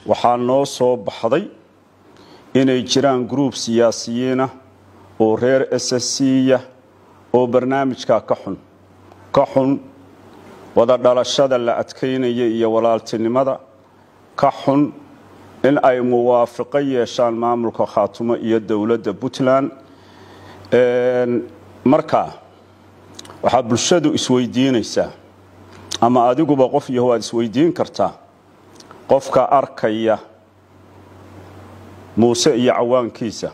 Waxaa noo soo baxday inay jiraan group siyaasiyiinah oo reer SSC-ya oo barnaamijkaa ka xun, ka xun wada dhalashada la adkaynaya iyo walaaltinimada, ka xun in ay muwaafiqo yeeshaan maamulka Khaatumo iyo dowladda Puntland. Marka waxaa bulshadu isweydiinaysaa, ama adiguba qof yaho aad isweydiin kartaa, qofka arkaya Muuse iyo cawaankiisa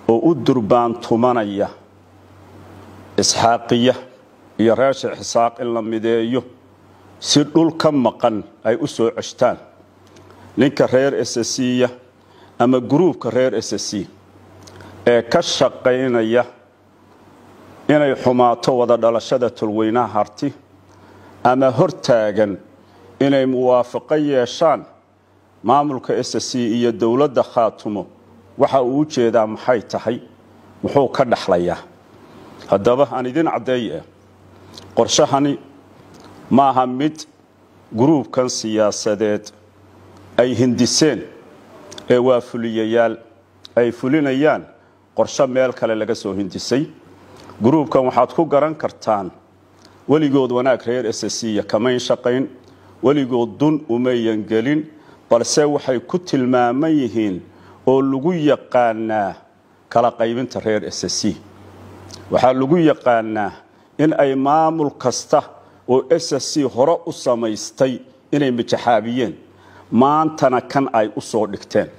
oo u durbaantumanaya Isxaaqiya iyo reer Sheekh Isaaq in la mideeyo si dhul ka maqan ay u soo ceshtaan, ninka reer SSC-ya ama gruubka reer SSC ee ka shaqaynaya inay xumaato wada dhalashada tolweynaha Harti ama hortaagan inay muwaafaqo yeeshaan maamulka SSC iyo dowladda Khaatumo, waxa uu u jeedaa maxay tahay? Muxuu ka dhaxlayaa? Haddaba aan idin caddeeye, qorshahani maaha mid gruubkan siyaasadeed ay hindiseen ee waa fuliyayaal ay fulinayaan qorsho meel kale laga soo hindisay. Gruubkan waxaad ku garan kartaan weligood wanaag reer SSC kamayn shaqayn, weligood dun umayan gelin, balse waxay ku tilmaaman yihiin oo lagu yaqaanaa kala qaybinta reer SSC. Waxaa lagu yaqaanaa in ay maamul kasta oo SSC hore u samaystay inay mijaxaabiyeen, maantana kan ay u soo dhigteen.